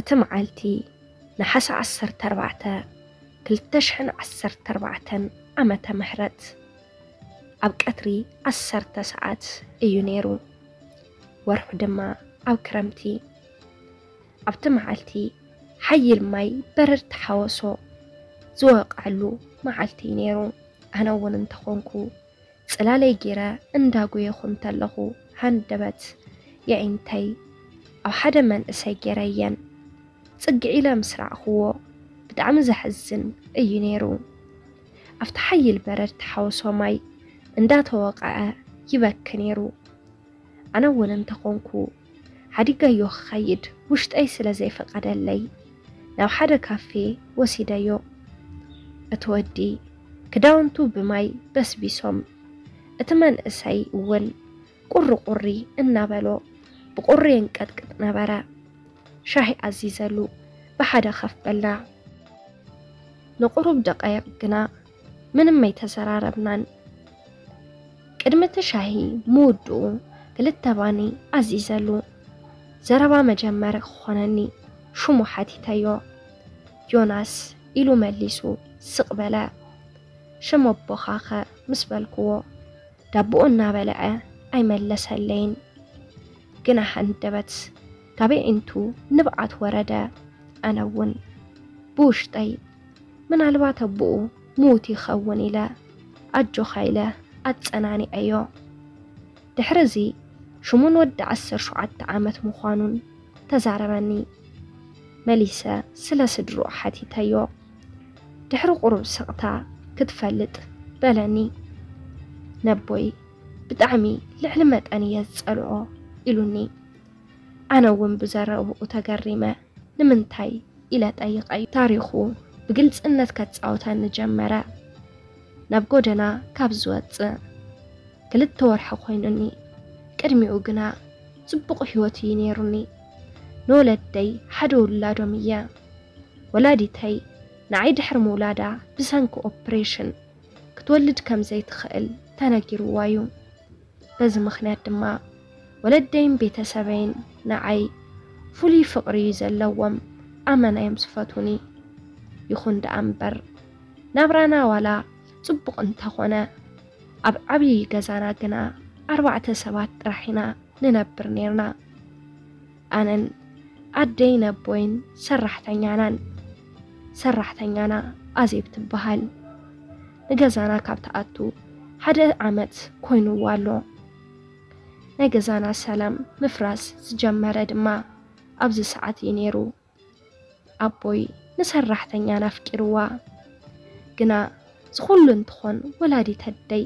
እቲ መዓልቲ ነሓሰ ዓሰርተ ኣርባዕተ ክልተ ሽሕን ዓሰርተ ኣርባዕተን ዓመተ ምህረት ኣብ ቀትሪ ዓሰርተ ሰዓት እዩ ነይሩ። ወርሑ ድማ ኣብ ክረምቲ። ኣብቲ መዓልቲ ሓይል ማይ በረድ ተሓወሶ ዝወቕዐሉ መዓልቲ እዩ ነይሩ። ኣነ እውን እንተኾንኩ ጽላለይ ገይረ እንዳጎየኹ እንተለኹ ሃንደበት የዒንተይ ኣብ ሓደ መንእሰይ ገይረየን። ጽግዕ ኢለ ምስ ረኣኽዎ ብጣዕሚ ዘሕዝን እዩ ነይሩ። ኣብቲ ሓይል በረድ ተሓውሶ ማይ እንዳተወቕዐ ይበኪ ነይሩ። ኣነ እውን እንተኾንኩ ሓዲገዮ ክኸይድ ውሽጠይ ስለ ዘይፈቐደለይ ናብ ሓደ ካፌ ወሲደዮ። እቲ ወዲ ክዳውንቱ ብማይ በስቢሶም፣ እቲ መንእሰይ እውን ቁሪ ቁሪ እናበሎ ብቁሪ የንቀጥቅጥ ነበረ። ሻሂ ኣዚዘሉ ብሓደ ከፍ በልና። ንቁሩብ ደቃይቕ ግና ምንም ኣይተዘራረብናን። ቅድሚ እቲ ሻሂ ምውድኡ ክልተ ባኒ ኣዚዘሉ። ዘረባ መጀመሪ ክኾነኒ ሽሙ ሓቲተዮ። ዮናስ ኢሉ መሊሱ ስቕ በለ። ሽም ኣቦኻኸ ምስ በልክዎ ዳቦኡ እናበልዐ ኣይመለሰለይን። ግና ሃንደበት ካብ ኣዒንቱ ንብዓት ወረደ። ኣነ እውን ብውሽጠይ ምናልባት ኣቦኡ ምዉት ይኸውን ኢለ ኣጆኻ ኢለ ኣጸናኒዐዮ። ድሕሪ እዚ ሽሙን ወዲ ዓሰርተ ሸውዓተ ዓመት ምዃኑን ተዛረበኒ። መሊሰ ስለ ስድርኡ ሓቲተዮ። ድሕሪ ቁሩብ ስቕታ ክትፈልጥ በለኒ። ነቦይ ብጣዕሚ ልዕሊ መጠን እየ ዝጸልኦ ኢሉኒ። ኣነ እውን ብዘረብኡ ተገሪመ ንምንታይ ኢለ ጠይቐዮ። ታሪኹ ብግልጽነት ከጻውተኒ ጀመረ። ናብ ጎደና ካብ ዝወጽእ ክልተ ወርሒ ኮይኑኒ። ቅድሚኡ ግና ጽቡቕ ህይወት እዩ ነይሩኒ። ንወለደይ ሓደ ውላዶም እየ። ወላዲተይ ንዓይ ድሕሪ ምውላዳ ብሰንኪ ኦፕሬሽን ክትወልድ ከም ዘይትኽእል ተነጊርዋ እዩ። በዚ ምኽንያት ድማ ወለደይን ቤተሰበይን ንዓይ ፍሉይ ፍቕሪ እዩ ዘለዎም። ኣመና እዮም ዝፈትዉኒ። ይኹን ደኣ እምበር ናብራና ዋላ ጽቡቕ እንተኾነ ኣብ ዓብዪ ገዛና ግና ኣርባዕተ ሰባት ጥራሕ ኢና ንነብር ነይርና። ኣነን ኣደይ ነቦይን ሰራሕተኛናን። ሰራሕተኛና ኣዜብ ትበሃል። ንገዛና ካብ ትኣቱ ሓደ ዓመት ኮይንዋ ኣሎ። ናይ ገዛና ሰላም ምፍራስ ዝጀመረ ድማ ኣብዚ ሰዓት እዩ ነይሩ። ኣቦይ ንሰራሕተኛና ኣፍቂርዋ። ግና ዝኹሉ እንትኾን ወላዲት ኣደይ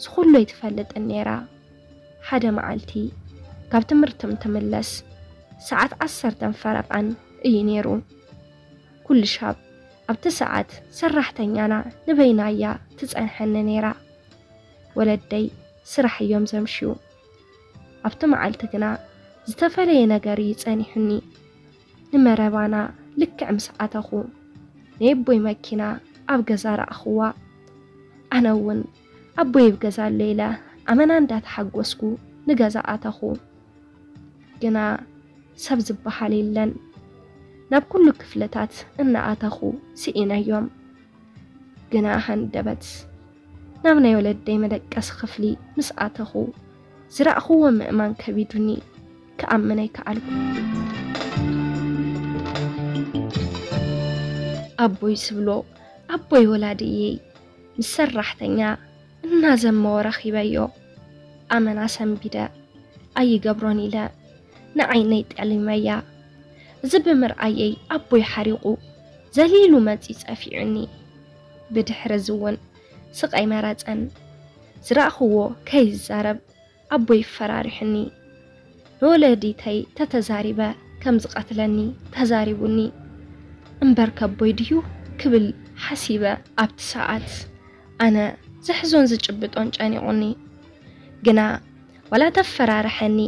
ዝኹሉ ኣይትፈልጥን ነይራ። ሓደ መዓልቲ ካብ ትምህርቶም ትምለስ ሰዓት ዓሰርተን ፈረቓን እዩ ነይሩ። ኩሉ ሻብ ኣብቲ ሰዓት ሰራሕተኛና ንበይና እያ ትጸንሐኒ ነይራ። ወለደይ ስራሕ እዮም ዘምሽዩ። ኣብቲ መዓልቲ ግና ዝተፈለየ ነገር እዩ ጸኒሑኒ። ንመረባና ልክዕ ምስ ኣተኹ ናይ ኣቦይ መኪና ኣብ ገዛ ረኣኽዋ። ኣነ እውን ኣቦይ ኣብ ገዛ ኣሎ ኢለ ኣመና እንዳተሓጎስኩ ንገዛ ኣተኹ። ግና ሰብ ዝበሃል የለን። ናብ ኩሉ ክፍልታት እናኣተኹ ስኢነዮም። ግና ሃንደበት ናብ ናይ ወለደይ መደቀሲ ክፍሊ ምስ ኣተኹ ዝረኣኽዎ ምእማን ከቢዱኒ። ክኣምን ኣይከኣልኩ። ኣቦይ ስብሎ ኣቦይ ወላዲ እየይ ምስ ሰራሕተኛ እናዘመወ ረኺበዮ። ኣመና ሰንቢደ ኣይገብሮን ኢለ ንዓይነይ ጠሊመያ። እዚ ብምርኣየይ ኣቦይ ሓሪቑ ዘሊሉ መጺ ጸፊዑኒ። ብድሕሪ እዚ እውን ስቕ ኣይመረጸን። ዝረኣኽዎ ከይዛረብ ኣቦይ ፈራሪሑኒ። ንወለዲተይ ተተዛሪበ ከም ዝቐትለኒ ተዛሪቡኒ። እምበር ከቦይ ድዩ ክብል ሓሲበ ኣብቲ ሰዓት ኣነ ዘሕዞን ዝጭብጦን ጨኒቑኒ። ግና ዋላ ተፈራርሐኒ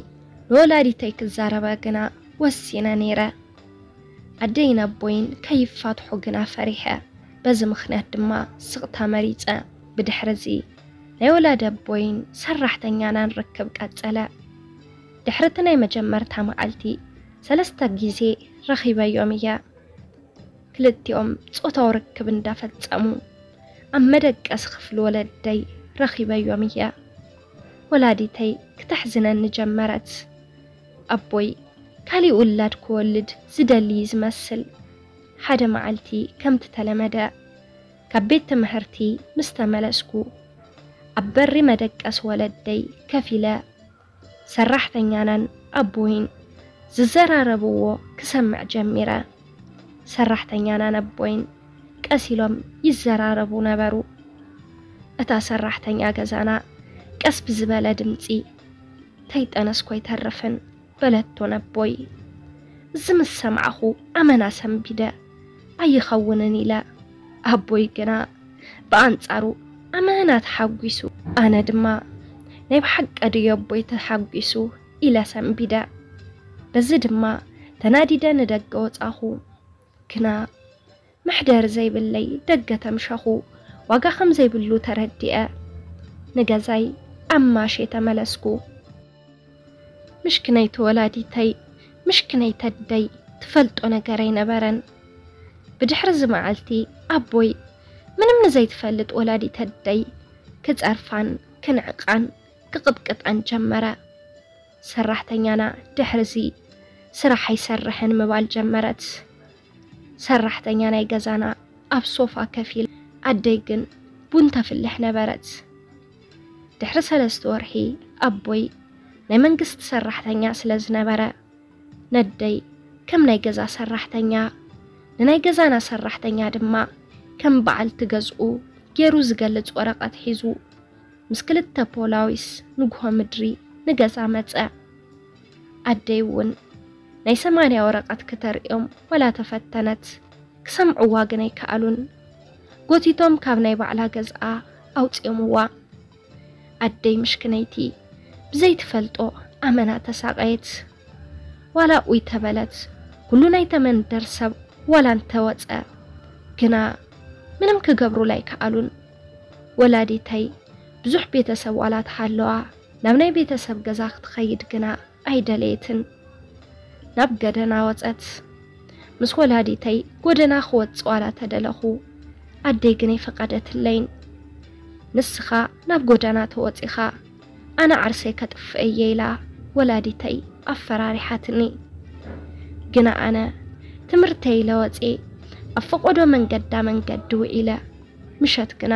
ንወላዲተይ ክዛረባ ግና ወሲነ ነይረ። ኣደይን ኣቦይን ከይፋትሑ ግና ፈሪሐ። በዚ ምኽንያት ድማ ስቕታ መሪጸ። ብድሕርዚ ናይ ወላዲ ኣቦይን ሰራሕተኛናን ርክብ ቀጸለ። ድሕሪ እቲ ናይ መጀመርታ መዓልቲ ሰለስተ ግዜ ረኺበዮም እየ። ክልቲኦም ጾታዊ ርክብ እንዳፈጸሙ ኣብ መደቀሲ ክፍሊ ወለደይ ረኺበዮም እየ። ወላዲተይ ክተሕዝነኒ ጀመረት። ኣቦይ ካሊእ ውላድ ክወልድ ዝደሊ እዩ ዝመስል። ሓደ መዓልቲ ከምቲ ተለመደ ካብ ቤት ትምህርቲ ምስ ተመለስኩ፣ ኣብ በሪ መደቀሲ ወለደይ ከፊለ ሰራሕተኛናን ኣቦይን ዝዘራረብዎ ክሰምዕ ጀሚረ። ሰራሕተኛናን ኣቦይን ቀስ ኢሎም ይዘራረቡ ነበሩ። እታ ሰራሕተኛ ገዛና ቀስ ብዝበለ ድምጺ፣ "ተይጠነስኩ ኣይተርፍን" በለቶ ነቦይ። እዚ ምስ ሰማዕኹ ኣመና ሰንቢደ። "ኣይኸውንን" ኢለ። ኣቦይ ግና ብኣንጻሩ ኣመና ተሓጒሱ። ኣነ ድማ "ናይ ብሓቂ ድዩ ኣቦይ ተሓጒሱ?" ኢለ ሰንቢደ። በዚ ድማ ተናዲደ ንደገ ወጻኹ። ግና መሕደሪ ዘይብለይ ደገ ተምሸኹ። ዋጋ ከም ዘይብሉ ተረዲኤ ንገዛይ ኣማሼ ተመለስኩ። ምሽክነይቲ ወላዲተይ፣ ምሽክነይቲ ኣደይ፣ ትፈልጦ ነገር ኣይነበረን። ብድሕሪ እዚ መዓልቲ ኣቦይ ምንም ንዘይትፈልጥ ወላዲት ኣደይ ክጸርፋን ክንዕቃን ክቕጥቅጠን ጀመረ። ሰራሕተኛና ድሕሪ እዚ ስራሕ ኣይሰርሕን ምባል ጀመረት። ሰራሕተኛ ናይ ገዛና ኣብ ሶፋ ከፊል፣ ኣደይ ግን ቡን ተፍልሕ ነበረት። ድሕሪ ሰለስተ ወርሒ ኣቦይ ናይ መንግስቲ ሰራሕተኛ ስለ ዝነበረ፣ ነደይ ከም ናይ ገዛ ሰራሕተኛ፣ ንናይ ገዛና ሰራሕተኛ ድማ ከም በዓልቲ ገዝኡ ገይሩ ዝገልጽ ወረቐት ሒዙ ምስ ክልተ ፖላዊስ ንግሆ ምድሪ ንገዛ መጸ። ኣደይ እውን ናይ ሰማንያ ወረቐት ክተርእዮም ዋላ ተፈተነት። ክሰምዕዋ ግን ኣይከኣሉን። ጎቲቶም ካብ ናይ ባዕላ ገዝኣ ኣውጽዮምዋ። ኣደይ ምሽክነይቲ ብዘይትፈልጦ ኣመና ተሳቐየት። ዋላ ኡይ ተበለት፣ ኩሉ ናይተ መንደር ሰብ ዋላ እንተወጸ፣ ግና ምንም ክገብሩላ ኣይከኣሉን። ወላዲተይ ብዙሕ ቤተሰብ ዋላ ተሃለዋ፣ ናብ ናይ ቤተሰብ ገዛ ክትኸይድ ግና ኣይደለየትን። ናብ ገደና ወጸት። ምስ ወላዲተይ ጎደና ክወጽእ ዋላ ተደለኹ፣ ኣደይ ግን ኣይፈቐደትለይን። "ንስኻ ናብ ጎደና ተወጺኻ፣ ኣነ ዓርሰይ ከጥፍእ እየ" ኢላ ወላዲተይ ኣፈራሪሓትኒ። ግና ኣነ ትምህርተይ ኢለ ወጽየ፣ ኣብ ፈቐዶ መንገዳ መንገዲ ውዒለ። ምሸት ግና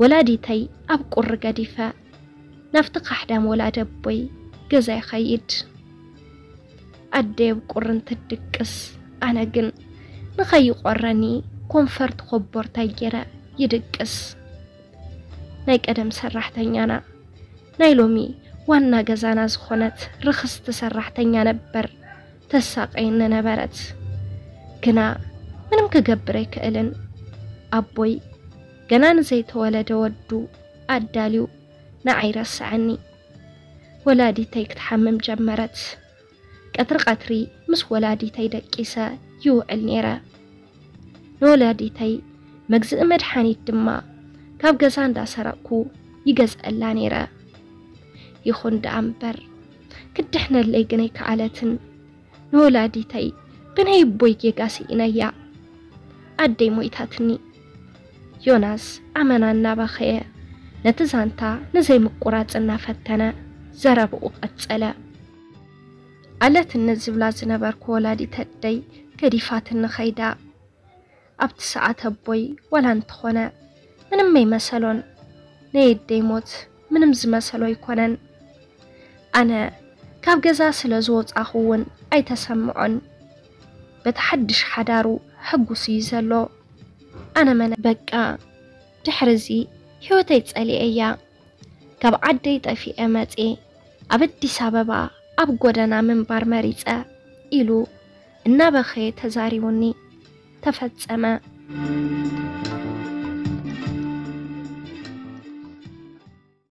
ወላዲተይ ኣብ ቁሪ ገዲፈ ናብቲ ካሕዳም ወላዲ ኣቦይ ገዛ ይኸይድ። ኣደይ ኣብ ቁሪ እንትድቅስ፣ ኣነ ግን ንኸይቆረኒ ኮንፈርት ኮቦርታይ ገይረ ይድቅስ። ናይ ቀደም ሰራሕተኛና፣ ናይ ሎሚ ዋና ገዛና ዝኾነት ርኽስቲ ሰራሕተኛ ነበር ተሳቀየኒ ነበረት። ግና ምንም ክገብር ኣይክእልን። ኣቦይ ገና ንዘይተወለደ ወዱ ኣዳልዩ ንዓይ ረስዐኒ። ወላዲተይ ክትሓምም ጀመረት። ቀትሪ ቀትሪ ምስ ወላዲተይ ደቂሰ ይውዕል ነይረ። ንወላዲተይ መግዝኢ መድሓኒት ድማ ካብ ገዛ እንዳሰረቕኩ ይገዝአላ ነይረ። ይኹን ደኣ እምበር፣ ክድሕነለይ ግን ኣይከኣለትን። ንወላዲተይ ብናይ ኣቦይ ጌጋ ስኢነያ። ኣደይ ሞይታትኒ። ዮናስ ኣመና እናበኸየ ነቲ ዛንታ ንዘይምቁራጽ እናፈተነ ዘረብኡ ቀጸለ። ኣለትኒ ዝብላ ዝነበርኩ ወላዲት ኣደይ ገዲፋትኒ ኸይዳ። ኣብቲ ሰዓት ኣቦይ ዋላ እንተኾነ ምንም ኣይመሰሎን። ናይ ኣደይ ሞት ምንም ዝመሰሎ ኣይኮነን። ኣነ ካብ ገዛ ስለ ዝወጻኹ እውን ኣይተሰምዖን። በቲ ሓድሽ ሓዳሩ ሕጉስ እዩ ዘሎ። ኣነ መነ በቃ ድሕሪ እዚ ህይወተይ ጸሊኤያ። ካብ ዓደይ ጠፊኤ መጽየ ኣብ ኣዲስ ኣበባ ኣብ ጎደና ምንባር መሪጸ ኢሉ እናበኸየ ተዛሪቡኒ። ተፈጸመ።